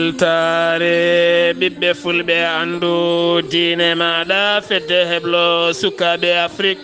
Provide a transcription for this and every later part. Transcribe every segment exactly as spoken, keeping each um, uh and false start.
Weltaare ɓiɓɓe fulɓe, anndu diine maaɗa, fedde heblo sukaaɓe Afrik.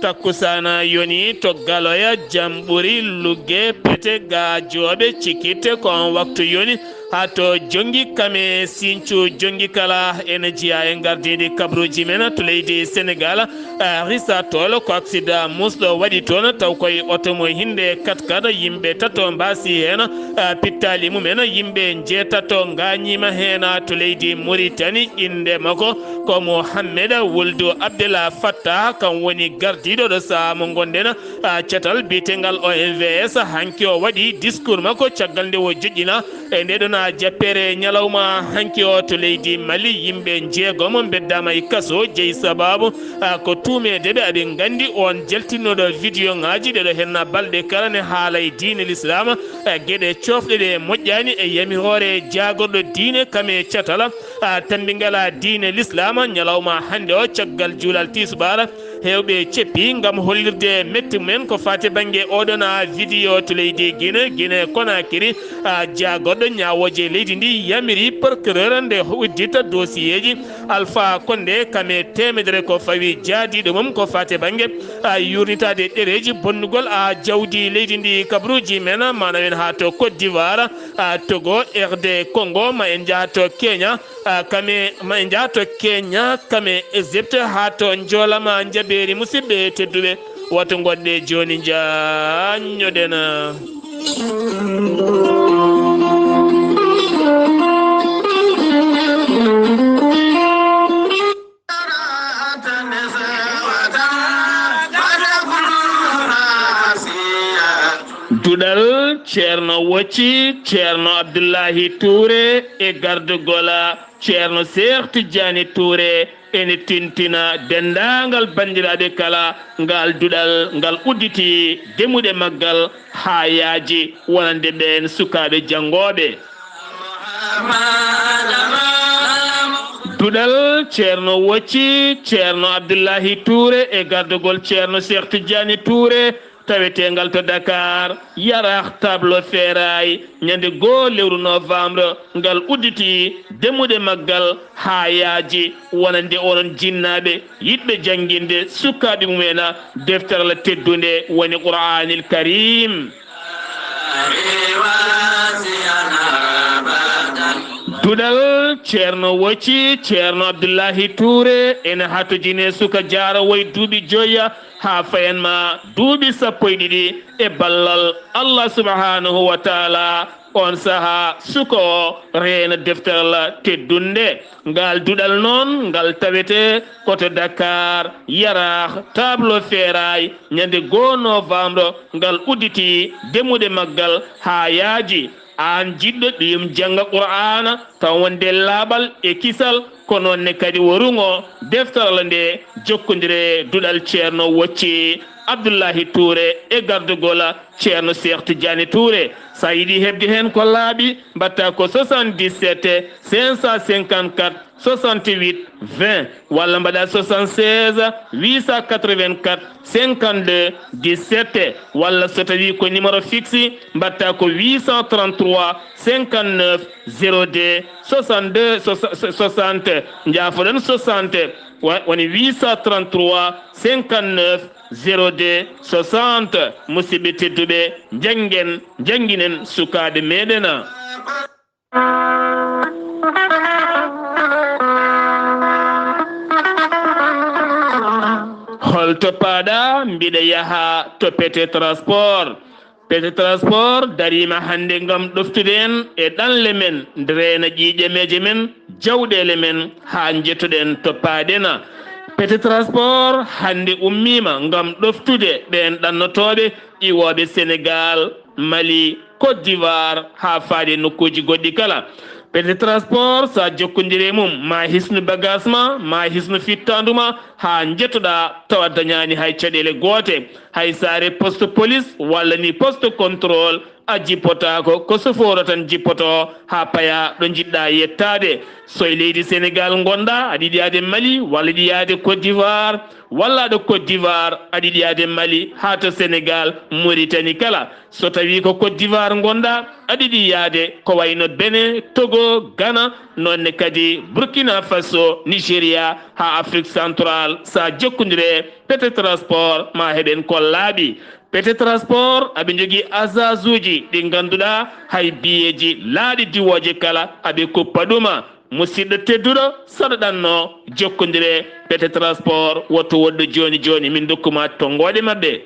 Takkusaana yoni to Galoya, Jamɓuri, Lugge, Pete, Gaajooɓe, Cikitte, ko on waktu yoni. Haa to Jonngi Kame, Sincu, Jonngi kala ene jeyaa e ngardiiɗi kabruuji men to leydi Senegaal. Eh, Risa Toolo, ko aksida musɗo waɗi toon, taw koye oto mo hinnde kat kat, yimɓe tato mbaasi heen, eh, pittaali mumen, yimɓe njeetato ngaañiima heen to leydi Muritani. Innde makko ko Mohamed Wuldu Abdel Fattah, kam woni gardiiɗo ɗo sahaa mo ngonɗen, eh, catal biyetengal O M V S. Hanki o waɗi discours makko caggal nde o joƴƴina e nde ɗon jappere ñalawma hanki o to leydi Mali. Yimɓe njeegomo mbeddaama e kaso, jeyi sababu, ah, ko tuumeede ɓe. Aɗen nganndi on jaltinnoɗo vidéo ŋaaji ɗeɗo henna balɗe kala ne haala e diine l'islam, ah, geɗe coofɗe ɗe moƴƴaani e yamiroore jaagorɗo diine kame catala, ah, tammbingala diine l'islam. Ñalawma hannde o caggal juulal tisbaar, heewɓe ceppi ngam hollirde metti mumen ko faati bannge oɗon, ah, vidéo to leydi Guinée, Guinée Conakry. Ah, jaagorɗo ñaawooje leydi ndi yamiri procureur nde uddita dossier ji Alpha Condé kame teemedere ko fawi jaadiiɗo mum ko faati bannge, ah, yuurnitaade ɗereeji bonnugol, ah, jawdi leydi ndi kabruuji men, maanaam en haa to Côte d'Ivoire, ah, Togo, R D Congo, ma en njaha to Kenya, ah, kame, ma en njaha to Kenya, kame Égypte, haa to njoolama njabeeri. Musidɓe tedduɓe, wata ngoɗɗe jooni njaññoɗen. Duɗal Ceerno Wocci, Ceerno Abdullahi Tuure e gardugol Ceerno Seex Tijjaani Tuure ene tintina denndaangal banndiraaɓe kala, ngal duɗal ngal udditi demuɗe maggal haa yaaji wonande ɓeen sukaaɓe janngooɓe. Duɗal Ceerno Wocci, Ceerno Abdullahi Tuure e gardugol Ceerno Seex Tijjaani Tuure, taweteengal to Dakar, Yaraax, Tableau Feeraay, ñande goo lewru novembre, ngal udditi demuɗe maggal haa yaaji wonande onon jinnaaɓe yiɗɓe jannginde sukaaɓe mumen deftere Allah teddunde woni Qur'aanil Kariim. Duɗal Ceerno Wocci, Ceerno Abdullahi Tuure ene hatojine suka jaara woy duuɓi joya haa fayan ma duuɓi sappo e ɗiɗi e ballal Allah subhanahu wa taala. On sahaa suka o reena deftere Allah teddunde. Ngal duɗal noon, ngal tawete ko to Dakar, Yaraax, Tableau Feeraay, ñande goo novembre, ngal udditi demuɗe maggal haa yaaji. Aan jiɗɗo ɗiyum jannga Qur'aana, taw wonde laaɓal e kisal, ko noon ne kadi wo ruŋo deftere Allah nde jokkondire duɗal Ceerno Wocci Abdullahi Tuure e gardugol Ceerno Seex Tijjaani Tuure. So a yiɗi heɓde heen ko laaɓi, mbaɗta ko soixante-dix-sept cinq cent cinquante-quatre soixante-huit vingt, walla mbaɗa soixante-seize huit cent quatre-vingt-quatre cinquante-deux dix-sept, walla so tawi ko numéro fixe, mbaɗta ko huit cent trente-trois cinquante-neuf zéro deux soixante-deux soixante, njaafoɗon, soixante, wa-, woni huit cent trente-trois cinquante-neuf zéro deux soixante. Musidɓe tedduɓe, njanngen, njannginen sukaaɓe meɗen. Hol to paaɗa? Mbiɗa yaha to Pete Transport. Pete Transport dariima hannde ngam ɗoftude en e ɗanle men, reena ƴiiƴameeje men, jawɗeele men, haa njettoɗen to paaɗen. Pete Transport hannde ummiima ngam ɗoftude ɓeen ɗannotooɓe iwooɓe Senegaal, Mali, Côte d'Ivoire, haa faade nokkuuji goɗɗi kala. Pete Transport, so a jokkondirii e mum, ma hisnu bagaas ma, ma hisnu fittaandu ma, haa njettoɗaa tawa dañaani hay caɗeele goote. Hay so a ari poste police walla ni poste contrôle, a jippotaako, ko sofooru tan jippoto haa payaa ɗo njiɗɗaa yettaade. So e leydi Senegaal ngonɗaa, aɗa yiɗi yaade Mali walla aɗa yiɗi yaade Côte d'Ivoire, Walla aɗo Côte d'Ivoire, aɗa yiɗi yaade Mali haa to Sénégal, Mauritanie kala. So tawii ko Côte d'Ivoire ngonɗaa, aɗa yiɗi yaade ko wayno Benin, Togo, Ghana, noon ne kadi Burkina Faso, Nigeria, haa Afrique Centrale. So a jokkondire Pete Transport, ma heɓen ko laaɓi. Pete Transport, aɓe njogii asaasuuji ɗi ngannduɗaa hay biyeeji laaɗi diwooje kala aɓe kuppa ɗuma. Musidɗo tedduɗo, so aɗa ɗanno, jokkondire Pete Transport, woto woɗɗo jooni jooni, min ndokkuma tonngooɗe maɓɓe.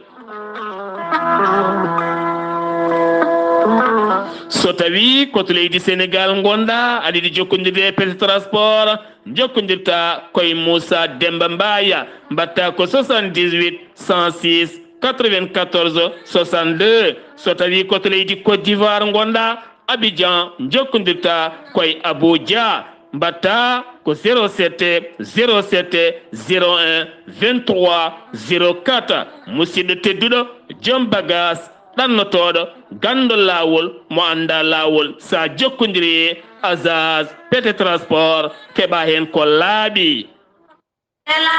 So tawii ko to leydi Senegaal ngonɗaa, aɗa yiɗi jokkondirde e Pete Transport, njokkondirta koye Moussa Demba Mbaye, mbaɗta ko soixante-dix-huit, cent six, quatre-vingt-quatorze, soixante-deux. So tawii ko to leydi Côte d'Ivoire ngonɗaa, Abidjan, njokkondirta koye Abou Dia, mbaɗta ko zéro sept, zéro sept, zéro un, vingt-trois, zéro quatre. Musidɗo tedduɗo, joom bagaas, ɗannotooɗo, ganndo laawol, mo annda laawol, so a jokkondiri e Azaz Pete Transport, keɓa heen ko laaɓi. Bela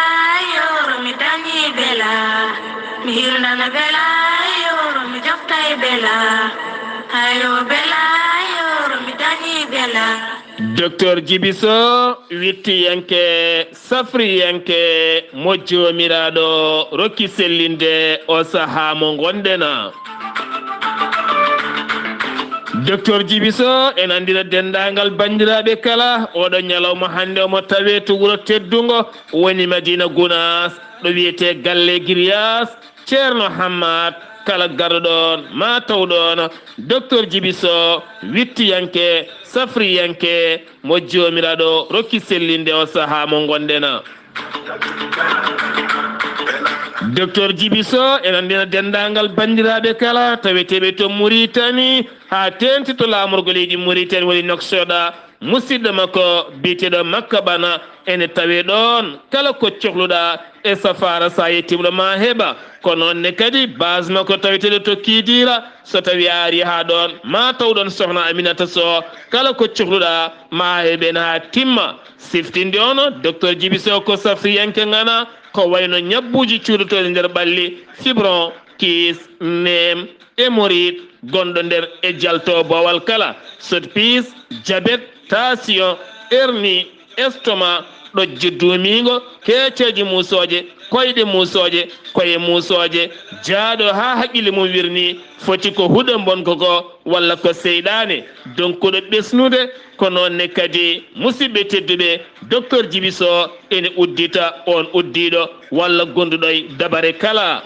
yoro mi dañi bela, mi hirnana bela yoro mi joftay bela, hayo bela yoro mi dañi bela. Docteur Djibiso, wittiyanke, safriyanke, mo Joomiraaɗo rokki sellinde o sahaa mo ngonɗen. Docteur Djibiso, en anndina denndaangal banndiraaɓe kala, oɗo ñalawma hannde omo tawee to wuro teddungo, woni Madina Gunaas, ɗo wiyetee Galle Giriyas, Ceerno Hammat, kala garɗo ɗoon, ma taw ɗoon Docteur Djibiso, wittiyanke, safriyanke, mo Joomiraaɗo rokki sellinde o sahaa mo ngonɗen. Docteur Djibiso, en anndina denndaangal banndiraaɓe kala, taweteeɓe to Muritani, haa teeŋti to laamorgo leydi Muritani, woni Noksoɗa, musidɗo makko biyeteeɗo Makka Bana, ene tawee ɗoon. Kala ko cohluɗaa e safaara, so a yettiima ɗo, ma heɓa. Ko noon ne kadi base makko taweteeɗo to Kidira, so tawii a arii haa ɗoon, ma taw ɗoon Sohna Aminata Soh. Kala ko cohluɗaa, ma heɓen haa timma. Siftinde on, Docteur Djibiso ko safriyanke ŋana, ko wayno ñabbuuji cuuɗotooɗi nder ɓalli, fibron, kiis, neem, hémorroïde, gonɗo nder e jalto boowal kala, sodpiis, jabet, tension, hernie, estomac, ɗojjo duumiingo, keeceeje muusooje, koyɗe muusooje, koye muusooje, jaaɗo haa haqqille mum wirnii, foti ko huɗo mbonko ko, walla ko seyɗaane, donkuɗo ɓesnude. Ko noon ne kadi, musidɓe tedduɓe, Docteur Djibiso ene uddita on uddiiɗo walla gonduɗo e dabare kala.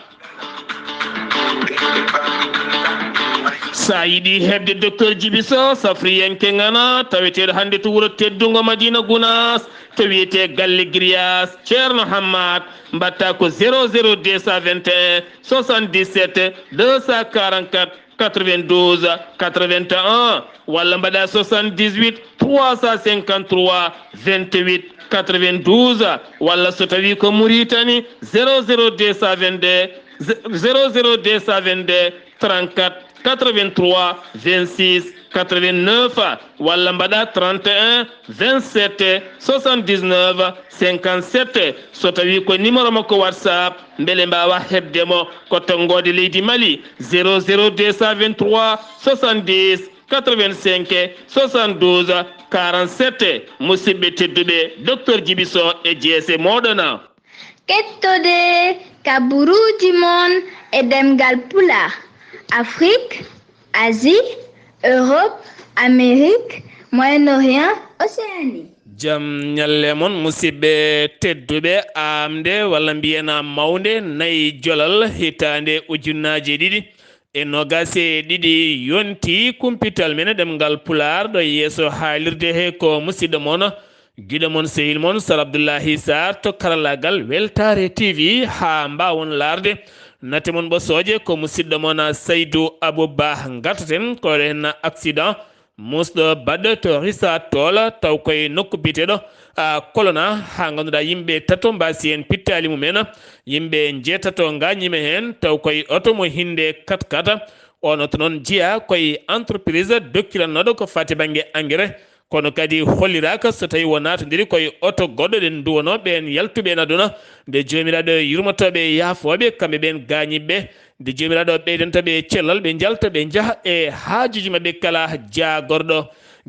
So a yiɗi heɓde Docteur Djibiso, safriyanke ŋana, taweteeɗo hannde to wuro teddungo Madina Gunaas, to wiyetee Galle Giriyas, Ceerno Hammat, mbaɗta ko zéro zéro deux cent vingt et un, soixante-dix-sept, deux cent quarante-quatre, quatre-vingt-douze, quatre-vingt-un, walla mbaɗa soixante-dix-huit, trois cent cinquante-trois, vingt-huit, quatre-vingt-douze, walla so tawii ko Muritani, zéro zéro deux cent vingt-deux, zéro zéro deux cent vingt-deux, trente-quatre, quatre-vingt-trois, vingt-six, quatre-vingt-neuf, walla mbaɗa trente et un, vingt-sept, soixante-dix-neuf, cinquante-sept. So tawii ko numéro makko WhatsApp, mbele mbaawa heɓde mo, ko tonngoode leydi Mali, zéro zéro deux cent vingt-trois, soixante-dix, quatre-vingt-cinq, soixante-douze, quarante-sept. Musidɓe tedduɓe, Docteur Djibiso e jeese mooɗon. Kettode kaburuuji mon e ɗemngal Pulaar, Afrik, Asie, Europe, Amérique, Moyen-Orient, Océanie. Jam ñalle mon, musidɓe tedduɓe, aamde walla mbiyen mawnde nayi jolal hitaande ujunnaaje ɗiɗi e noogaas e ɗiɗi yonti kumpital men e ɗemngal Pulaar ɗo yeeso haalirde he ko musidɗo mon, giɗo mon, sehil mon, Sar Abdullahi Sarr to karallaagal Weltaare T V haa mbaawon laarde. Nate mon ɓosooje ko musidɗo mon Saydu Abu Bah ngartaten ko waɗa heen accident. Muusɗo baɗɗo to Risa Tool, taw koye nokku biyeteeɗo, a, Kolona, haa ngannduɗaa yimɓe tato mbaasi heen pittaali mumen. Yimɓe njeetato ngaañiima heen, taw koye oto mo hinnde kat kat. Oon oto noon jeyaa koye entreprise dokkirannooɗo ko faati bannge engrais, Kono kadi holliraaka so tawi o naatondiri koye oto goɗɗo ɗen nduwanoo ɓeen yaltuɓe en aduna. Nde Joomiraaɗo yurmotooɓe e yaafooɓe kamɓe ɓeen gaañiiɓe, nde Joomiraaɗo ɓeydanta ɓe cellal, ɓe njalta, ɓe njaha e haajuuji maɓɓe kala jaagorɗo.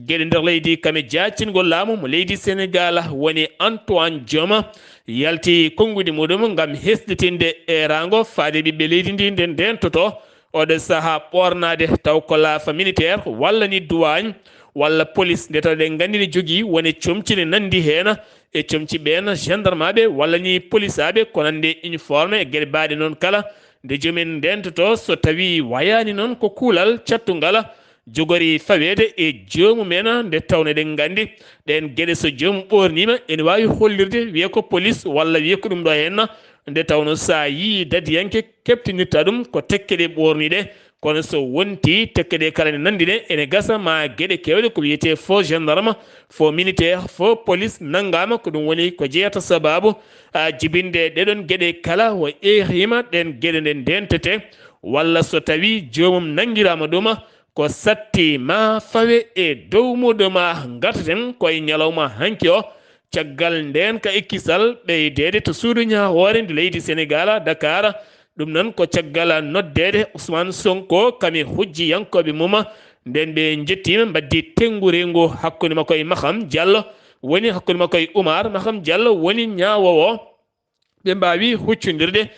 Geɗe nder leydi kame jaacingol laamu mo leydi Senegaal woni Antoine Diome yalti konnguɗi muɗum ngam hesɗitinde eeraango faade ɓiɓɓe leydi ndi nde ndeentotoo oɗo sahaa ɓoornaade taw ko laafa militaire walla ni douane walla police nde taw ɗen nganndi ne jogii wone comci ne nanndi heen e comci ɓeen gendarmaaɓe walla ni polisaaɓe ko nande uniforme e geɗe baaɗe noon kala nde jomin ndeentotoo so tawii wayaani noon ko kuulal cattungal jogori faweede e joomum en nde tawno eɗen nganndi ɗeen geɗe so joomum ɓoorniima ene waawi hollirde wiya ko police walla wiya ko ɗum ɗo heen nde tawno so a yii dadiyanke keɓtinirta ɗum ko tekke ɗe ɓoorniiɗe kono so wontii tekke ɗe kala ne nanndi ɗe ene gasa ma geɗe keewɗe ko wiyetee faux gendarme faux militaire faux police nanngaama ko ɗum woni ko jeyata sabaabu a jibinde ɗeɗon geɗe kala o eeriima ɗeen geɗe nde ndeentete walla so tawii joomum nanngiraama ɗum ko satti ma fawe e dow muɗum a ngartaten koye ñalawma hanki o caggal ndeen ka ekkisal ɓeydeede to suudu ñaawoore ndu leydi Senegaal Dakar ɗum noon ko caggal noddeede Ousmane Sonko kami hujjiyankooɓe mum nden ɓe njettiima mbaddi tenngu reengu hakkunde makko e Maham Diallo woni hakkunde makko e Oumar Maham Diallo woni ñaawoowo ɓe mbaawi huccondirde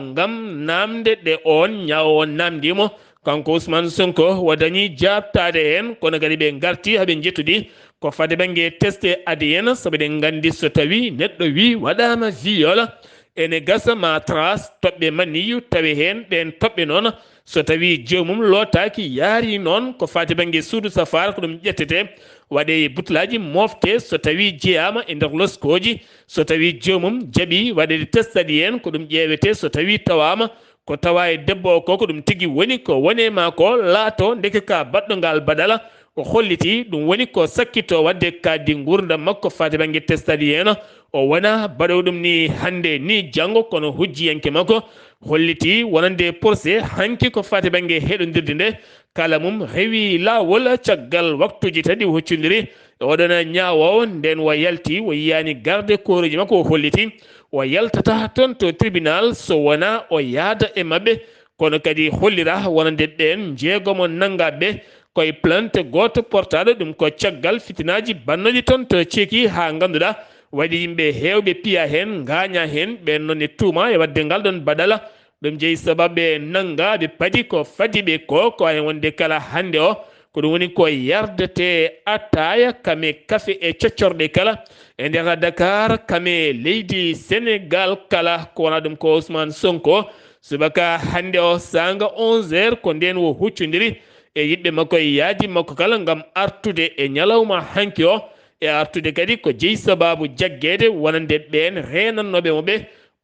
ngam naamnde ɗe oon ñaawo on naamndii mo. Kanko Ousmane Sonko o dañii jaabtaade heen kono kadi ɓe ngartii haa ɓe njettodii ko fade bannge teste A D N sabu eɗen nganndi so tawii neɗɗo wii waɗaama viol ene gasa ma trace toɓɓe maniyu tawe heen ɗeen toɓɓe noon so tawii joomum lootaaki yaarii noon ko faati bannge suudu safaara ko ɗum ƴettetee waɗee e butlaaji mooftee so tawii jeyaama e nder loskooji so tawii joomum jaɓii waɗeede test A D N ko ɗum ƴeewetee so tawii tawaama ko tawaa e debbo o ko ko ɗum tigi woni ko wonee ma ko laatoo ndeke ka baɗɗo ngaal baɗala o hollitii ɗum woni ko sakkitoo waɗde kaaɗdi nguurndam makko faati bannge test A D N o wonaa baɗoowo ɗum ni hannde ni janngo kono hujjiyanke makko hollitii wonande porse hanki ko faati bannge heɗondirde nde kala mum rewi laawol caggal waktuuji tati huccondiri e oɗon ñaawoowo nden o yalti o yiyaani garde kooreeji makko o holliti o yaltata toon to tribunal so wonaa o yaada e maɓɓe kono kadi hollira wonande ɓeen njeegomo nanngaaɓe koye plante gooto portaaɗo ɗum ko caggal fitinaaji bannooji toon to ceeki haa ngannduɗaa waɗi yimɓe heewɓe piya heen ngaaña heen ɓeen noon e tuuma e waɗde ngal ɗoon baɗala ɗum jeyi sababu ɓe nannga ɓe padi ko fadi ɓe ko ko hay wonde kala hannde o ko ɗum woni ko yardete attaya kame kafe e coccorɗe kala e nder Dakar kame leydi Senegal kala ko wona ɗum ko Ousmane Sonko subaka hannde o saanga onze heures ko ndeen o huccondiri e yiɗɓe makko e yaadi makko kala ngam artude e ñalawma hanki o e artude kadi ko jeyi sababu jaggeede wonande ɓeen reenannooɓe mo ɓe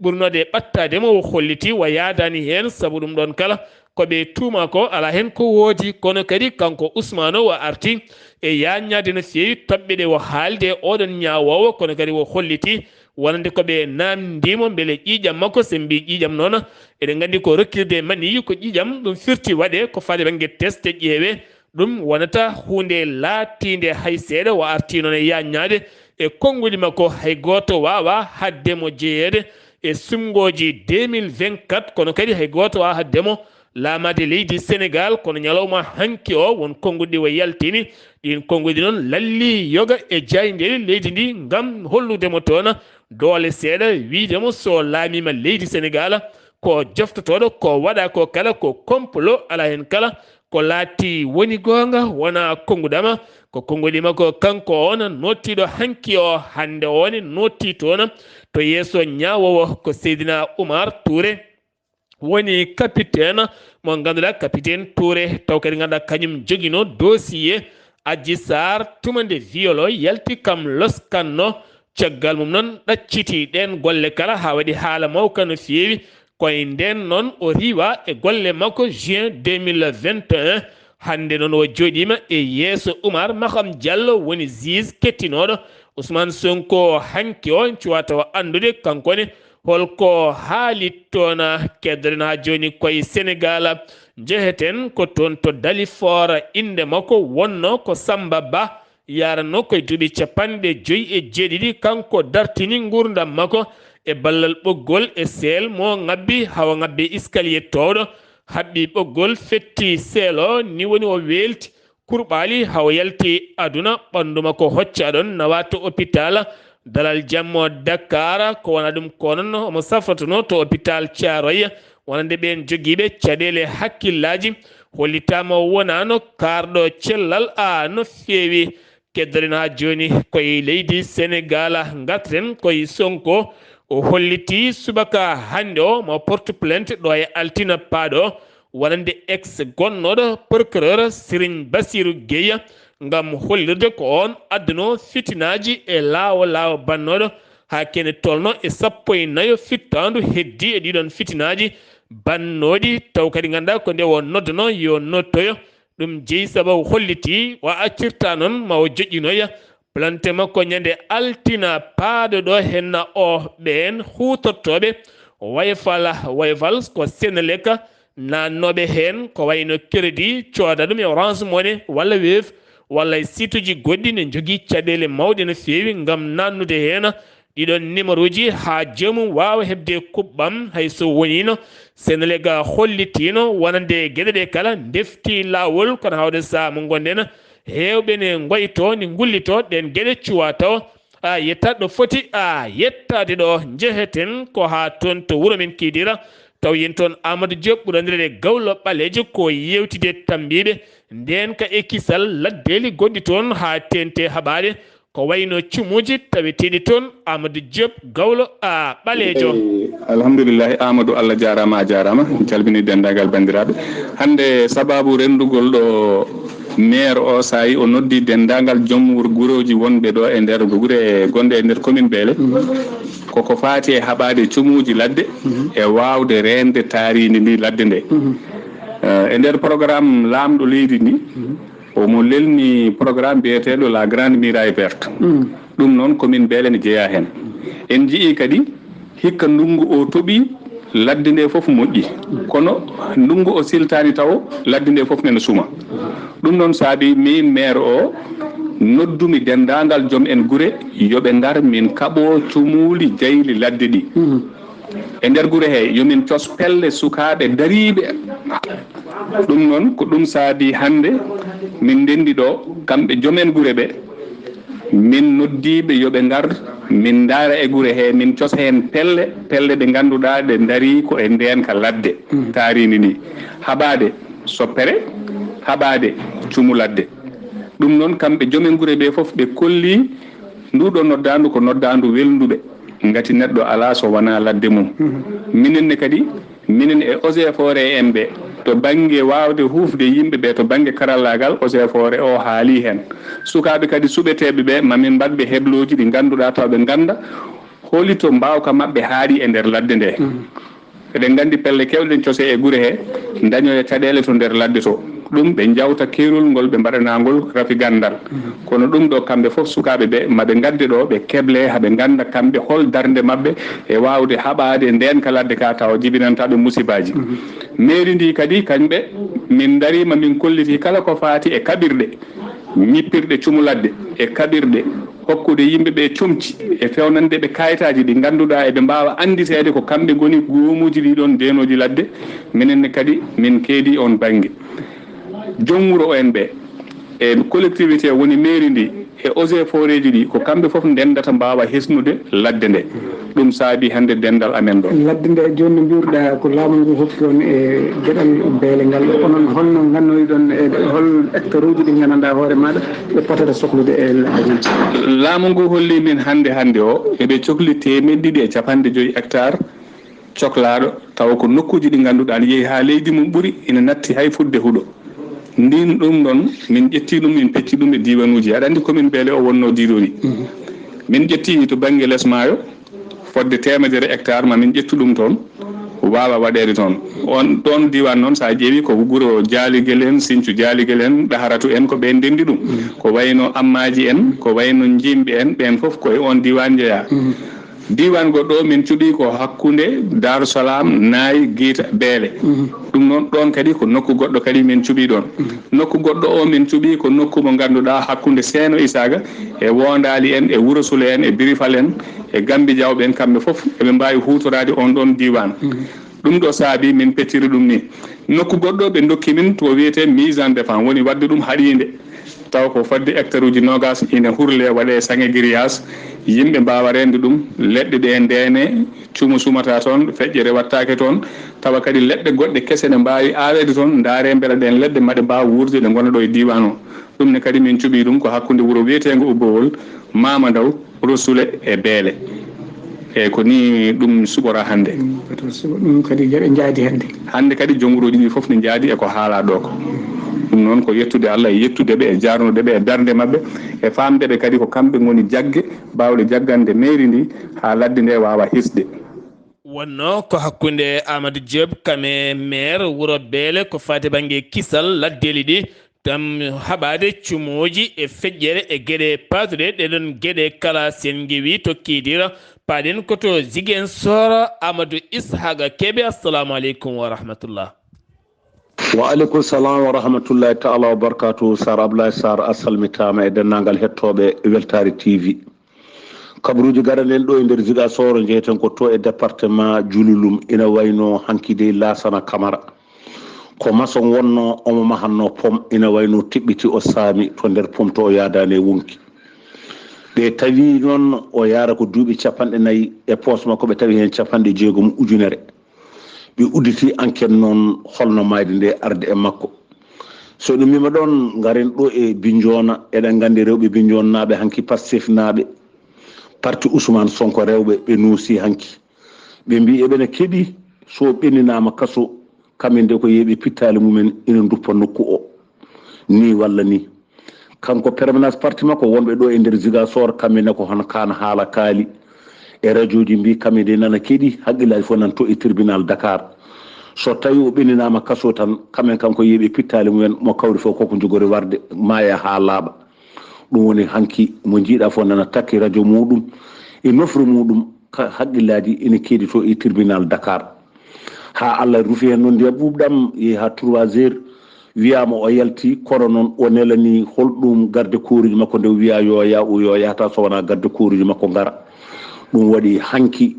ɓurnode ɓattaade mo o holliti o yaadaani heen sabu ɗum ɗoon kala ko ɓe tuuma ko alaa heen ko woodi kono kadi kanko Ousmane o arti e yaaññaade no feewi toɓɓe ɗe o haalde e oɗon ñaawoowo kono kadi o holliti wonande ko ɓe naamndii mo mbele ƴiiƴam makko so en mbii ƴiiƴam noon eɗen nganndi ko rokkirde maniyu ko ƴiiƴam ɗum firti waɗe ko faade bannge test ƴeewe ɗum wonata huunde laatiinde hay seeɗa o artii noon e yaaññaade e konnguɗi makko hay gooto waawaa haɗde mo jeyeede e suɓngooji deux mille vingt-quatre kono kadi hay gooto waawaa haɗde mo laamaade leydi Senegal kono ñalawma hanki o won konnguɗi o yaltini ɗiin konnguɗi noon lalli yoga e jaayndeeli leydi ndi ngam hollude mo toon doole seeɗa wiyde mo so laamiima leydi Senegal ko joftotooɗo ko waɗa ko kala ko complot alaa heen kala ko laati woni goonga wonaa konnguɗam ko konnguɗi makko kanko on noottiiɗo hanki o hannde o ne noottii toon to yeeso ñaawoowo ko Seydina Oumar Touré woni capitaine mo ngannduɗaa capitaine Touré taw kadi ngannduɗaa kañum joginoo dossier Adji Sarr tuma nde viol o yalti kam loskannoo caggal mum noon ɗacciti ɗeen golle kala haa waɗi haala mawka no feewi ko e ndeen noon o riiwa e golle makko juin deux mille vingt et un hannde noon o jooɗiima e yeeso Oumar Maham Diallo woni juge kettinooɗo Ousmane Sonko hanki o cuwata o anndude kanko ne holko haali toon keddoɗen haa jooni koye Senegal njeheten ko toon to Dalifort innde makko wonnoo ko Samba Ba yaranno koye duuɓi capanɗe joyi e jeeɗiɗi, kanko dartini nguurndam makko e ballal ɓoggol e seel mo ŋabbi, hawa ŋabbi iskaliye toowɗo, haɓɓi ɓoggol, fetti seel o, ni woni o weelti kurɓaali, hawa yalti aduna, ɓanndu makko hocca ɗon, nawa to hôpital Dalal Jam mo Dakar. Ko wona ɗum ko noon omo safrotono to hôpital Thiaroye, wonande ɓeen jogiiɓe caɗeele hakkillaaji. Hollitaama o wonaano kaarɗo cellal a no feewi. Keddoɗen haa jooni koye leydi Senegaal, ngarten koye Sonko. O holliti subaka hannde o mo porte plainte ɗo e altina paaɗo wonande ex gonnooɗo procureur Serigne Bassirou Gueye, ngam hollirde ko oon adduno fitinaaji e laawo laawo bannooɗo haa kene tolno e sappo e nayo fittaandu heddi e ɗiɗon fitinaaji bannooɗi, taw kadi ngannduɗaa ko nde o nodduno yo nodtoyo. Ɗum jeyi sabu o holliti o accirta noon ma o joƴƴinoya plainte makko ñande altina paaɗo ɗo henna o ɓeen huutortooɓe wayfal, wayfal ko Senelec naannooɓe heen, ko wayno crédit cooda ɗum e Orange Money walla Wave walla e site uji goɗɗi ne njogii caɗeele mawɗe no feewi ngam naannude heen ɗiɗon numéro ji haa joomum waawa heɓde kuɓɓam. Hay so woniino Senelec hollitiino wonande geɗe ɗe kala ndefti laawol, kono hawde sahaa mo ngonɗen heewɓe ne ngoyto, ne ngullito ɗeen geɗe cuwa taw a yettat ɗo foti a yettaade ɗo. Njeheten ko haa toon to wuro men Kidira, taw yen toon Amadou Diop ɓurandireede Gawlo Ɓaleejo ko yeewtide tambiiɓe ndeen ka e kisal laddeeli gonɗi toon haa teente haɓaade ko wayno cumuuji taweteeɗi toon. Amadou Diop Gawlo a Ɓaleejo. Eyi, alhamdulillahi Amadou, Allah jaaraama, a jaaraama. En calmini denndaangal banndiraaɓe. Hannde sababu renndugol ɗo maire o, so a yi o noddi denndaangal joom wuro gurooji wonɓe ɗo e nder gure gonɗe e nder commune Beele, koko faati e haɓaade cumuuji ladde e waawde reende taariindi ndi ladde nde. Eh, e nder programme laamɗo leydi ndi, omo lelni programme biyeteeɗo La Grande Muraille Verte. Ɗum noon, commune Beele ne jeyaa heen. En njiyii kadi hikka ndunngu o toɓi, ladde nde fof moƴƴi. Kono ndunngu o siltaani taw ladde nde fof nene suma. Ɗum noon saabi miin maire o noddumi denndaangal joom en gure yo ɓe ngar min kaɓo cumuuli jayli ladde ɗi. E nder gure he, yo min cos pelle sukaaɓe dariiɓe. Ɗum noon, ko ɗum saabi hannde min ndenndi ɗo, kamɓe joom en gure ɓe, min noddiiɓe yo ɓe ngar, min ndaara e gure he, min cosa heen pelle, pelle ɗe ngannduɗaa ɗe ndarii ko e ndeenka ladde, taariindi ndi. Haɓaade soppere, haɓaade cumu ladde. Ɗum noon, kamɓe joom en gure ɓe fof, ɓe kolli ndu ɗo noddaandu ko noddaandu welnduɓe. Ngati neɗɗo alaa so wonaa ladde mum. Minen ne kadi, minen e eaux et forêt en ɓe, to bannge waawde huufde yimɓe ɓe, to bannge karallaagal, eaux et forêt o haalii heen. Sukaaɓe kadi suɓeteeɓe ɓe, ma min mbaɗ ɓe heblooji ɗi ngannduɗaa taw ɓe ngannda holi to mbaawka maɓɓe haaɗi e nder ladde nde. Eɗen nganndi pelle keewɗe ɗen cose e gure he, dañoya caɗeele to nder ladde to. Ɗum ɓe njawta keerol ngol ɓe mbaɗanaa ngol rafi ganndal. Kono ɗum ɗo kamɓe fof sukaaɓe ɓe, ma ɓe ngadde ɗo, ɓe keble, haa ɓe ngannda kamɓe hol darnde maɓɓe e waawde haɓaade ndeenka ladde ka tawa jibinanta ɓe musibaaji. Mairie ndi kadi, kañɓe min ndariima, min kolliti kala ko faati e kaɓirɗe, ñippirɗe cumu ladde e kaɓirɗe, hokkude yimɓe ɓe comci e fewnande ɓe kayitaaji ɗi ngannduɗaa eɓe mbaawa annditeede ko kamɓe ngoni goomuuji ɗi ɗon ndeenooji ladde. Minen ne kadi min keedi on bannge. Joom wuro en ɓe e collectivité woni mairie ndi e eaux et forêt ji ɗi, ko kamɓe fof ndenndata mbaawa hisnude ladde nde. Ɗum saabi hannde denndal amen ɗo. Ladde nde jooni no mbiruɗaa ko laamu ngu hokki on e geɗal beele ngal, onon holno ngannoyɗon e hol hectare uji ɗi nganndanɗaa hoore maaɗa ɓe potata sohlude e ladde ngal? Laamu ngu holli min hannde hannde o eɓe cokli teemeɗɗe ɗiɗi e capanɗe joyi hectare coklaaɗo, tawa ko nokkuuji ɗi ngannduɗaa ne yehi haa leydi mum ɓuri, ina natti hay fuɗde huɗo. Ndin ɗum ɗon, min ƴetti ɗum, min pecci ɗum e diiwanuuji. Aɗa anndi commune Beele o wonno diidori. Min ƴetti to bannge les maayo, fodde teemedere hectare, ma min ƴettu ɗum toon, waawa waɗeede toon. On ɗoon diiwaan noon, so a ƴeewi ko guro Jaaligel en, Sincu Jaaligel en, Ɗaharatu en, ko ɓeen ndenndi ɗum. Ko wayno Ammaaji en, ko wayno Njiimɓe en, ɓeen fof ko e oon diiwaan njeyaa. Diiwaan goɗɗo min cuɓii ko hakkunde Daaru Salaam, Naay, Giita, Beele. Ɗum noon, ɗoon kadi ko nokku goɗɗo kadi min cuɓii ɗoon. Nokku goɗɗo o min cuɓii ko nokku mo ngannduɗaa hakkunde Seeno Isaaga e Woondaali en, e Wuro Sule en, e Birifal en, e Gambi Jawɓe en, kamɓe fof eɓe mbaawi huutoraade oon ɗoon diiwaan. Ɗum ɗo saabi min pecciri ɗum ni. Nokku goɗɗo ɓe ndokki min to wiyetee mise en défense, woni waɗde ɗum haɗiinde. Taw ko fodde hectare uji noogas ina hurle, waɗee saŋe grillage, yimɓe mbaawa reende ɗum, leɗɗe ɗe ndeene, cuumo suumata toon, feƴƴere waɗtaake toon, tawa kadi leɗɗe goɗɗe kese ne mbaawi aaweede toon, ndaaree mbela ɗeen leɗɗe maɗe mbaawa wuurde ɗe ngona ɗo e diiwaan o. Ɗum ne kadi min cuɓii ɗum ko hakkunde wuro wiyeteengo Ubbowol, Maama Ndaw, Wuro Sule e Beele. Eeyi, ko nii ɗum suɓora hannde. Mm, ko ɗum suɓo-, ɗum kadi geɗe njaadi hannde. Hannde kadi jom wuroji ɗi fof ne njaadi e ko haalaa ɗo ko. Ɗum noon ko yettude Allah e yettude ɓe e jaarnude ɓe e darnde maɓɓe e faamde ɓe kadi ko kamɓe ngoni jagge baawɗe jaggande mairie ndi haa ladde nde waawa hisde. Wonno ko hakkunde Amadou Diop kam e maire wuro Beele ko faati bannge kisal laddeeli ɗi, tam haɓaade cumooji e feƴƴere e geɗe paatuɗe. Ɗee ɗoon geɗe kala sen ngewi tokkiidira, paaɗen ko to Ziguinchor, Amadou Ishaqa Kebe. Assalamu aleykum wa rahmatullah. Wa aleykum salam wa rahmatullahi taala wa barakatuh. Sar Ablaye Sar, a salmitaama e denndaangal hettooɓe Weltaare T V. Kabaruuji garanen ɗo e nder Ziguinchor, njeyten ko to e département Diouloulou, ina wayno hanki dey Laasana Kamara. Ko maçon wonno, omo mahanno pom, ina wayno tiɓɓiti o saami to nder pom to o yaadaani e wonki. Ɓe tawi noon o yaara ko duuɓi capanɗe nayi, e poos makko ɓe tawi heen capanɗe jeegom ujunere. Ɓe udditi enquête noon holno maayde nde arde e makko. So ɗum mima ɗoon, ngaren ɗo e Binnjoona, eɗen nganndi rewɓe Binnjoonnaaɓe hanki Pastef naaɓe, parti Ousmane Sonko rewɓe ɓe noosi hanki. Ɓe mbii eɓena keɗi so ɓenninaama kaso, kamɓe nde ko yeeɓe pittaali mumen ina nduppa nokku o. Ni walla ni. Kanko permanence parti makko wonɓe ɗo e nder Ziguinchor, kamɓe ne ko hono kaan haala kaali e radioji mbii kamɓe de nana keɗi, haqqillaaji fof nan to e tribunal Dakar. So tawi o ɓenninaama kaso tan, kamɓe kanko yeeɓe pittaali mumen mo kawri fof koko njogori warde maaya haa laaɓa. Ɗum woni hanki mo njiiɗa fof nana takki radio muɗum e nofru muɗum, ka haqqillaaji ina keedi to e tribunal Dakar. Haa Allah rufi heen noon ndiyam ɓuuɓɗam, yehi haa trois heures, wiyaama o yalti, kono noon o nelani holɗum garde kooruuji makko nde wiya yo yaa o yo yahata so wonaa garde kooruuji makko ngara. Ɗum waɗi hanki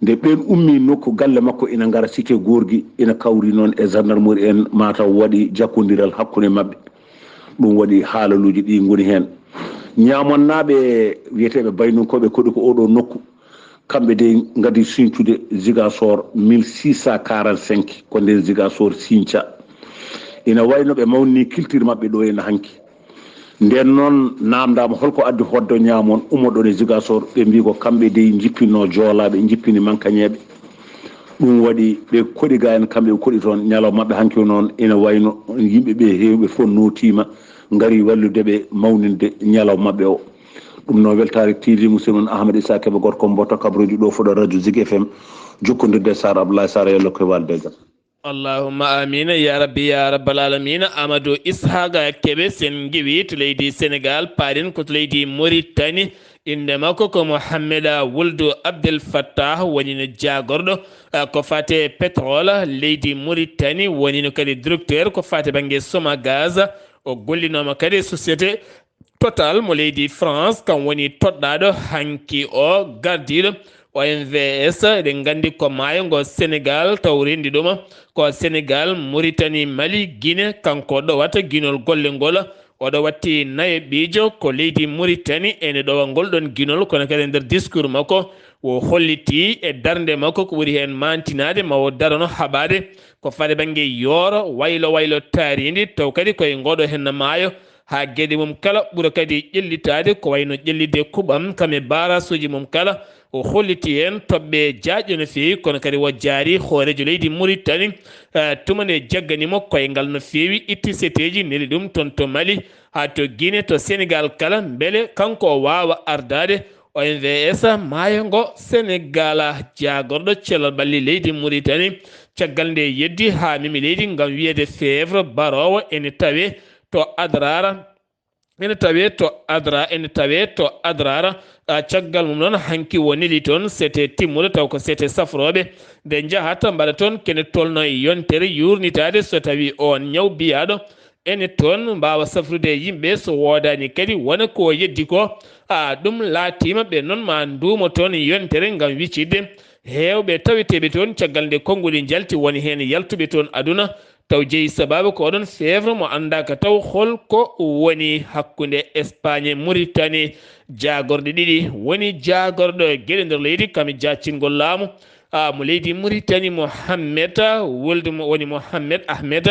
nde ɓeen ummi nokku galle makko ina ngara cité Gorgui, ina kawri noon e gendarmerie en, mataw waɗi jakkondiral hakkunde maɓɓe. Ɗum waɗi haalaluuji ɗi ngoni heen. Ñaamonnaaɓe wiyeteeɓe Baynunkooɓe koɗi ko oɗo nokku, kamɓe de ngadi siñcude Ziguinchor mille six cent quarante-cinq, ko nder Ziguinchor siñca. Ina wayno ɓe mawni culture maɓɓe ɗo ena hanki. Nden noon, naamndaama holko addi hoddo ñaamon ummoɗon e Ziguinchor, ɓe mbii ko kamɓe dey njippinno joolaaɓe, njippini mankañeeɓe. Ɗum waɗi ɓe koɗi ga en, kamɓe ɓe koɗi toon. Ñalawma maɓɓe hanki o noon ina wayno yimɓe ɓe heewɓe fof nootiima, ngari wallude ɓe mawninde ñalawma maɓɓe o. Ɗum noon, Weltaare T V, musidɗo mon Ahmed Issa Kebe, gorko Mboto, kabaruuji ɗo fuɗo Radio Zik F M, jokkondirde e Sar Abdoulaye Sar, yalla ko e walde e jam. Allahumma amiin, ya Rabbi, ya Rabbal aalamiina. Amadou Ishaqa Kebe, sen ngiwi to leydi Senegaal, paaɗen ko to leydi Moritani. Innde makko ko Mohammeda Wuldu Abdel Fattah, wonino jaagorɗo, ah, ko faate pétrole leydi Moritani, wonino kadi directeur ko faate bannge Somagaz. O gollinooma kadi e société Total mo leydi France, kam woni toɗɗaaɗo hanki o gardiiɗo O M V S. Eɗen nganndi ko maayo ngo Senegaal taw renndi ɗum ko Senegaal, Moritani, Mali, Gine. Kanko ɗowata ginol golle ngol. Oɗo watti nayeɓiijo ko leydi Moritani e nde ɗowa ngol ɗon ginol, kono kadi e nder discours makko o holliti e darnde makko ko ɓuri heen maantinaade ma o darano haɓaade ko faade bannge yooro waylo waylo taariindi, taw kadi koye ngoɗo henna maayo, haa geɗe mum kala ɓura kadi ƴellitaade, ko wayno ƴellitde kuɓam kam e baarasuuji mum kala. O holliti heen toɓɓe jaajɗe no feewi, kono kadi o jaari hooreejo leydi Moritani, eh, tuma nde jaggani mo koyngal no feewi, itti seteeji, neli ɗum toon to Mali, haa to Gine, to Senegaal kala, mbele kanko o waawa ardaade O M V S, maayo ngo Senegaal. Jaagorɗo cellal ɓalli leydi Moritani, caggal nde yeddi haa memi leydi ngam wiyeede feevre baroowo ene tawee to Adraara, ene tawee to Adra, ene tawee to Adrara. A, caggal mum noon, hanki wonidi toon sete timmude, taw ko sete safrooɓe nde njahata mbaɗa toon kene tolno e yontere yuurnitaade so tawii oon ñaw biyaaɗo ene toon mbaawa safrude e yimɓe, so woodaani kadi wona ko yeddi ko. A, ɗum laatiima ɓe noon ma nduumo toon yontere ngam wiccidde heewɓe taweteeɓe toon caggal nde konnguɗi njalti, woni heen yaltuɓe toon aduna. Taw jeyi sabaabu ko oɗon feevre mo anndaaka taw hol ko woni hakkunde Espagne e Mauritanie. Jaagorɗe ɗiɗi woni jaagorɗo geɗe nder leydi kam e jaacingol laamu, a, mo leydi Mauritanie, Mohammed Wuldu mo woni Mohammed Ahmed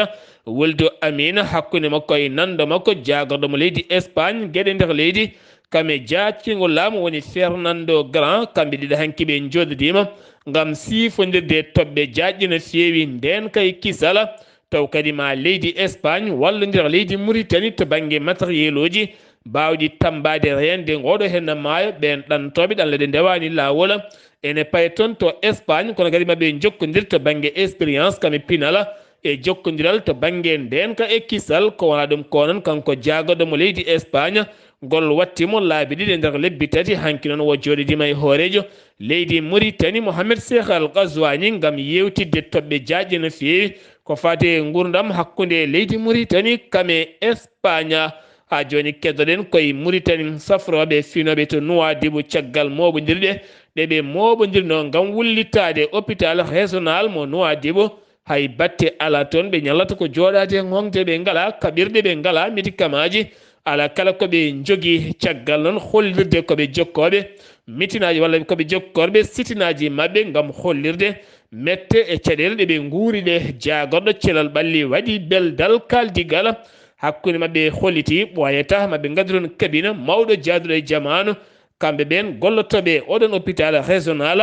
Wuldu Amina, hakkunde makko e nanndo makko jaagorɗo mo leydi Espagne geɗe nder leydi kam e jaacingol laamu woni Fernando Grand. Kamɓe ɗiɗo hanki ɓe njooɗodiima ngam siifondirde toɓɓe jaajɗe no feewi ndeen kay kisala. Taw kadi ma leydi Espagne wallondira leydi Mauritanie to bannge matériel uji baawɗi tammbaade reende ngooɗo heen maayo. Ɓeen ɗantooɓe ɗanle ɗe ndewaani laawol ene paye toon to Espagne, kono kadi maɓe njokkondir to bannge expérience kam e pinal e jokkondiral to bannge ndeenka e kisal. Ko wonaa ɗum ko noon, kanko jaagorɗo mo leydi Espagne, ngol watti mo laabi ɗiɗi e nder lebbi tati. Hanki noon wo jooɗidiima e hooreejo leydi Mauritanie, Mohamed Cheikh Al Ghazouani, ngam yeewtidde toɓɓe jaajɗe no feewi ko faati e nguurndam hakkunde leydi Mauritanie kam e Espagne. Haa jooni, keddoɗen koye Mauritanie safrooɓe finooɓe to Nouadhibou caggal mooɓondirɗe ɗe ɓe mooɓondirnoo ngam wullitaade hôpital régional mo Nouadhibou. Hay batte alaa toon, ɓe ñallata ko jooɗaade e ŋoŋde, ɓe ngalaa kaɓirɗe, ɓe ngalaa médicamentji, alaa kala ko ɓe njogii. Caggal noon hollirde ko ɓe jokkooɓe mitinaaji walla ko ɓe jokkorɓe sitinaaji maɓɓe ngam hollirde mette e caɗeele ɗe ɓe nguuri ɗe, jaagorɗo Celal Ɓalli waɗi beldal kaaldigal hakkunde maɓɓe, holliti ɓooyata maɓɓe ngaddu toon kabine mawɗo jaaduɗo e jamaanu, kamɓe ɓeen gollotooɓe oɗon hôpital régional,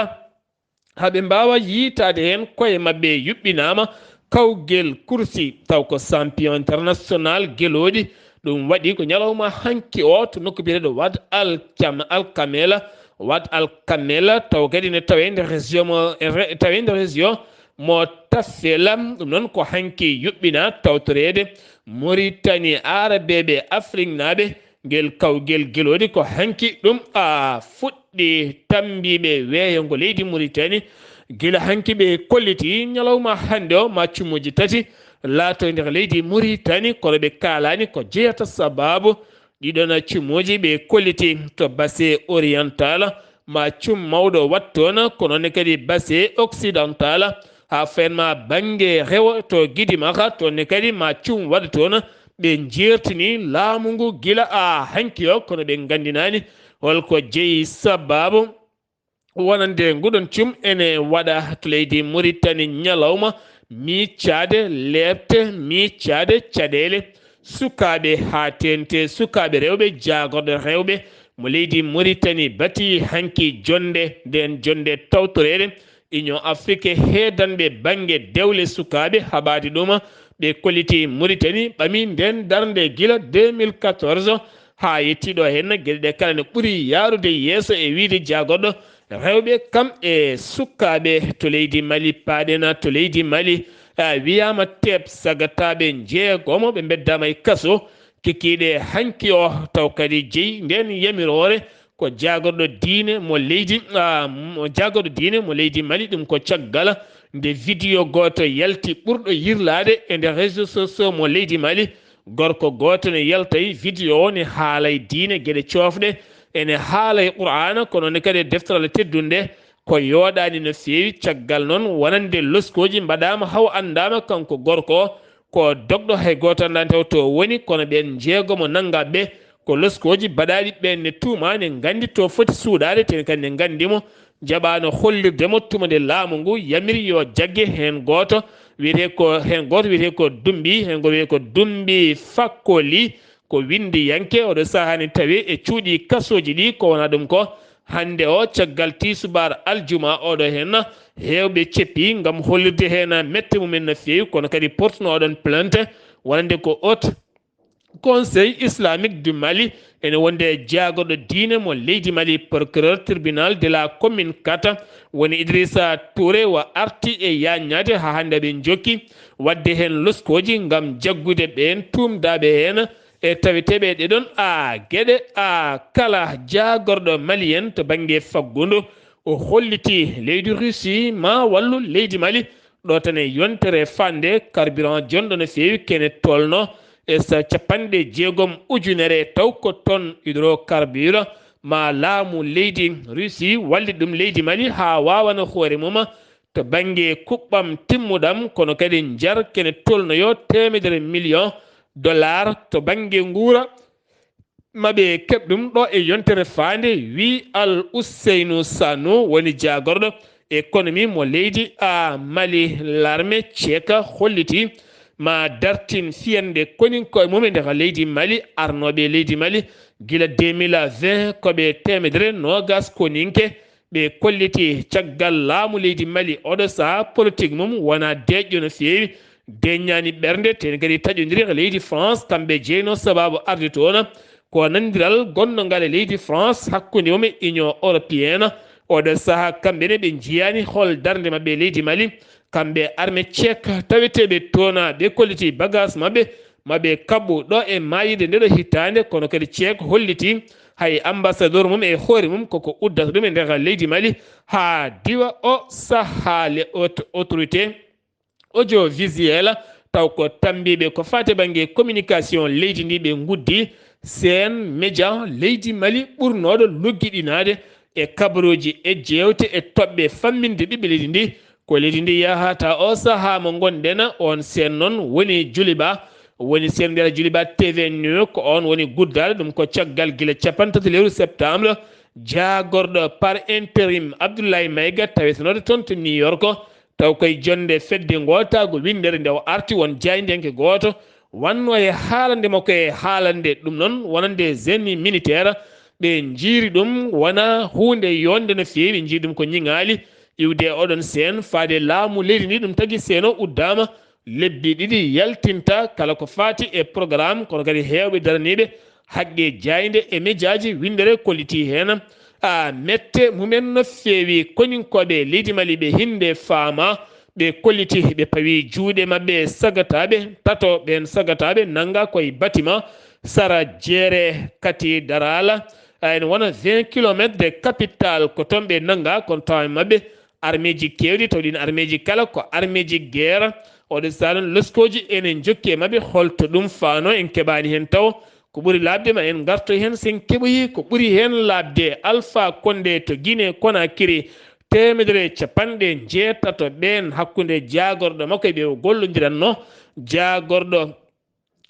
haa ɓe mbaawa yiytaade heen koye maɓɓe yuɓɓinaama kawgel kursi, taw ko champion international gelooɗi. Ɗum waɗi ko ñalawma hanki o to nokku biyeteeɗo Wad Al Kam-, Al Kamela. Wad Al Kamela taw kadi ne tawee nder région mo, re-, tawee nder région mo Tafela. Ɗum noon ko hanki yuɓɓina tawtoreede Mauritanie, Arabeeɓe, Afriknaaɓe. Ngel kawgel gelooɗi ko hanki ɗum a fuɗɗi tammbiiɓe weeyo ngo leydi Mauritanie. Gila hanki ɓe kolliti ñalawma hannde o ma cumuuji tati laato nder leydi Mauritanie, kono ɓe kaalaani ko jeyata sabaabu ɗiɗon cumuuji ɓe kolliti to Basse Oriental ma cum mawɗo waɗ toon, kono ne kadi Basse Occidental haa fenma bannge rewo to Gidimaka, toon ne kadi ma cum waɗ toon. Ɓe njeertini laamu ngu gila a hanki o, kono ɓe nganndinaani holko jeyi sabaabu wonande nguɗon cum ene waɗa to leydi Mauritanie ñalawma miicaade leepte, miicaade caɗeele sukaaɓe haa teeŋti sukaaɓe rewɓe, jaagorɗo rewɓe mo leydi Mauritanie bati hanki jonnde, ndeen jonnde tawtoreede Union Afrique heedanɓe bannge dewle sukaaɓe haɓaade ɗum. Ɓe kolliti Mauritanie ɓami ndeen darnde gila deux mille quatorze haa yettii ɗo heen. Geɗe ɗe kala ne ɓuri yaarude yeeso e wiyde jaagorɗo rewɓe kam e sukaaɓe to leydi Mali, paaɗen to leydi Mali. A, wiyaama teep sagataaɓe njeegomo ɓe mbeddaama e kaso kikiiɗe hanki o, taw kadi jeyi ndeen yamiroore ko jaagorɗo diine mo leydi, ah, mo jaagorɗo diine mo leydi Mali. Ɗum ko caggal nde vidéo gooto yalti ɓurɗo yirlaade e nder réseaux sociaux mo leydi Mali. Gorko gooto ne yaltay vidéo o ne haalay diine geɗe coofɗe, ene haalay Qur'aana, kono ne kadi e defteral teddunde ko yooɗaani no feewi. Caggal noon wonande loskooji mbaɗaama haw anndaama kanko gorko o, ko dogɗo hay gooto anndaani taw to woni, kono ɓeen njeegomo nanngaa ɓe ko loskooji baɗaaɗi ɓeen ne tuumaa, ne nganndi to foti suuɗaade, te kadi ne nganndi mo. Jaɓaano hollirde mo tuma nde laamu ngu yamiri yo jagge heen gooto wiyetee ko, heen gooto wiyetee ko Dumbi, heen gooto wiyetee ko Dumbi Fakkoli, ko winndiyanke. Oɗo sahaa ne tawee e cuuɗi kasooji ɗi, ko wonaa ɗum ko hannde o caggal tiisubaar aljuma oɗo heen heewɓe ceppi ngam hollirde heen mette mumen no feewi, kono kadi portnooɗon plainte wonande ko Haut Conseil Islamique du Mali, ene wonde e jaagorɗo diine mo leydi Mali, procureur tribunal de la commune Kata, woni Idrissa Touré, wa arti e yaaññaade haa hannde ɓe njokki waɗde heen loskooji ngam jaggude ɓeen tuumdaaɓe heen E taweteeɓe ɗe ɗon a geɗe a kala jaagorɗo Mali en to bannge faggundu, o holliti leydi Russie ma wallu leydi Mali. Ɗo tan e yontere fande carburant jonɗo no feewi kene tolno e sa capanɗe jeegom ujunere taw ko ton hydrocarbure ma laamu leydi Russie walli ɗum leydi Mali haa waawana hoore mum to bannge kuɓɓam timmuɗam, kono kadi njar kene tolnoyo teemedere million dollar to bannge nguura. Maɓe keɓ ɗum ɗo e yontere faande, wi Al Ousseynou Sanou woni jaagorɗo économie mo leydi a Mali. Larme ceeka holliti ma dartin fiyande koninkoye mum e nder leydi Mali, arnoɓe leydi Mali gila deux mille vingt ko ɓe teemedere noogas koninke. Ɓe kolliti caggal laamu leydi Mali oɗo saha politique mum wona deƴƴo no feewi, deññaani ɓernde, teni kadi taƴodiri e leydi France. Kamɓe jeyno sababu arde toon ko nandiral gonnongal e leydi France hakkunde mum e Union Européenne. Oɗo saha kamɓe ne ɓe njiyaani hol darnde maɓɓe e leydi Mali. Kamɓe arme tchèque taweteeɓe toona ɓe kolliti bagage maɓɓe maɓe kaɓɓu ɗo e maayirde nde ɗo hittaande, kono kadi tchèque holliti hay ambassadeur mum e hoore mum koko uddata ɗum e nder leydi Mali haa diwa o sahaa. Les autorités audiovisuelles taw ko tambiiɓe ko faati bannge communication leydi ndi ɓe nguddi seen média leydi Mali ɓurnooɗo luggiɗinaade e kabaruuji e jeewte e toɓɓe famminde ɓiɓɓe leydi ndi. Ko leydi ndi yahata o sahaa mo ngonɗen, on seen noon woni Juliba, woni seen mbiyata Juliba T V New, ko on woni guddal ɗum ko caggal gila capanɗe tati lewru septembre. Jaagorɗo par intérim Abdoulaye Maïga tawetenooɗo toon to New York, taw koye jonnde fedde ngootaagu winndere nde o arti won jaayndiyanke gooto wanno e haalande makko e haalande ɗum noon wonande zemi militaire. Ɓe njiiri ɗum wona huunde yonde no feewi, ɓe njiiri ɗum ko ñiŋaali iwde e oɗon seen faade laamu leydi ndi. Ɗum tagi seen o uddaama lebbi ɗiɗi yaltinta kala ko faati e programme, kono kadi heewɓe daraniiɓe haqqe jaaynde e mejaaji winndere kolliti heen a mette mumen no feewi. Koninkooɓe leydi Mali ɓe hinde faama ɓe kolliti ɓe pawi juuɗe maɓɓe sagataaɓe tato. Ɓeen sagataaɓe nannga koye bâtiment sara jeere kati daraala, ene wona vingt kilomètres de capitale. Ko toon ɓe nannga, kono tawa e maɓɓe armeeji keewɗi, taw ɗin armeeji kala ko armeeji guerre. Oɗo saaha noon loskooji ene njokki e maɓɓe. Holto ɗum faano? En keɓaani heen taw. Ko ɓuri laaɓde ma en ngarto heen, sen keɓoyi ko ɓuri heen laaɓde. Alpha Condé to Guinée Conakry, teemedere e capanɗe njeetato ɓeen hakkunde jaagorɗo makko e ɓe o gollondiranno, jaagorɗo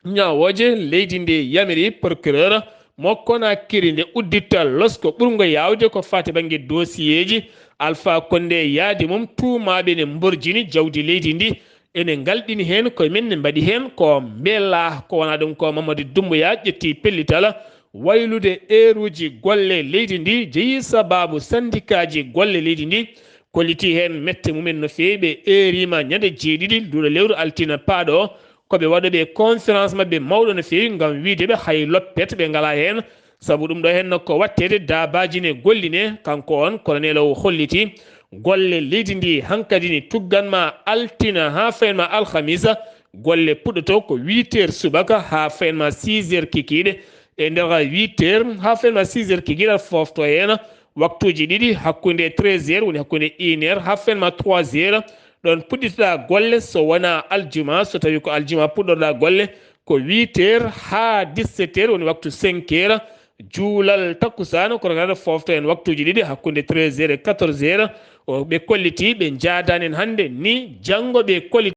ñawooje leydi ndi yamiri procureur mo Conakry nde uddita losko ɓurngo yaawde ko faati bannge dosiyeeji Alpha Condé yaadi mum tuumaaɓe ne mborjini jawdi leydi ndi. Ene ngalɗini heen koye men, ne mbaɗi heen ko mbela ko wona ɗum ko Mamadou Doumbouya ƴetti pellital waylude eeruuji golle leydi ndi jeyi sababu sandikaaji golle leydi ndi kolliti heen mette mumen no feewi. Ɓe eeriima ñande jeeɗiɗi luuɗo lewru altine paaɗo o, ko ɓe waɗooɓe conférence maɓɓe mawɗo no feewi ngam wiide ɓe hay loppet ɓe ngalaa heen. Sabu ɗum ɗo heen ko waɗteede daabaaji ne golli ne, kanko on colonel o holliti golle leydi ndi hankadi ni tuggan ma altina haa fayin ma alhamisa. Golle puɗɗoto ko huit heures subaka haa fayin ma six heures kikiiɗe. E nder huit heures haa fayin ma six heures kikiiɗe aɗa foofto heen waktuuji ɗiɗi, hakkunde treize heures woni hakkunde une heure haa fayin ma trois heures. Ɗon puɗɗitoɗa golle so wona aljuma, so tawi ko aljuma puɗɗotoɗa golle ko huit heures haa dix-sept heures woni waktu cinq heures. Juulal takkusaan kono kadi aɗa foofto heen waktuuji ɗiɗi hakkunde treize heures e quatorze heures. O ɓe kolliti ɓe njaadani en hannde ni janngo ɓe kolliti.